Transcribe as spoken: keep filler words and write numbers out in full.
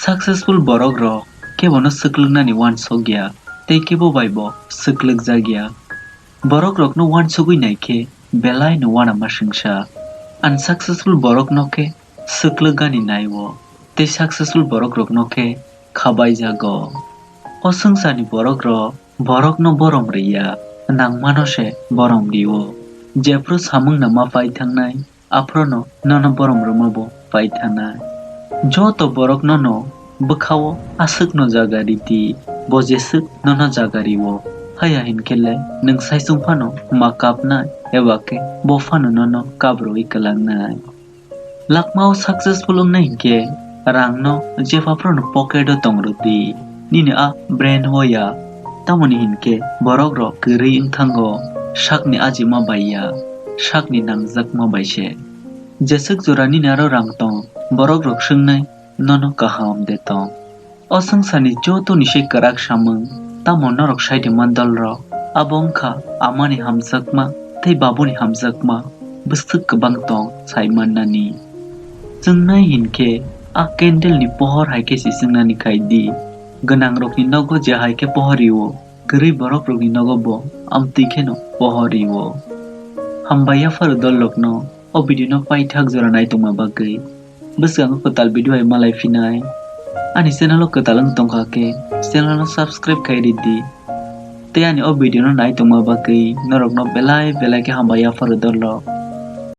Successful borok rok kebo no swklwknani uansuk ya tei kebo bai bo swklwkjak ya. Borok rok no uansugwi nai khe belai no uanama singsa. Unsuccessful borok no khe swklwkgani nai o tei successful borok rok no khe khabai jago. O swngcharni borok rok borok no borom rw ya, nangma no se borom ri o. Jephru samung no ma pai thangnai, aphuru no nono borom rwma bo pai thanai. Joto borok nono bwkha o aswk no jaga ri di, bo jeswk nono jaga ri o. Haya hinkhe le nwng saichung phano ma kapnai, eba khe bo phano nono kap rwui kwlangnai. Lakma o successful wngnai hinkhe rang no jepha phano pocket o tong rw di, nini a brain o ya. Tamoni hinkhe borok rok kwrwi wng thango, sakni ajima bai ya, sakni nangjakma bai se. Jeswk jora nini aro rang tong, borok rok swngnai nono kaham de tong. O swngcharni jotoni se kwrak samung, tamo norok sai de man dol rok, abo wngkha amani hamjakma tei babuni hamjakma bwswk kwbang tong sai mannani. Chwngnai hinkhe a candle ni pohor hai khe se chwngnani khai di. Gwnang rokni nogo je hai khe pohor rio, kwrwi borok rokni nogo bo amtwi kheno pohor rio. Hambai yapharo dol rokno o video no paithak jora nai tongma bagwi. Bwskango kwtal video hai malai phinai. Ani channel o kwtal wng tongkha khe channel no subscribe khai ridi. Tei ani o video no nai tongma bagwi norokno belai belai khe hambai yapharo dol rok.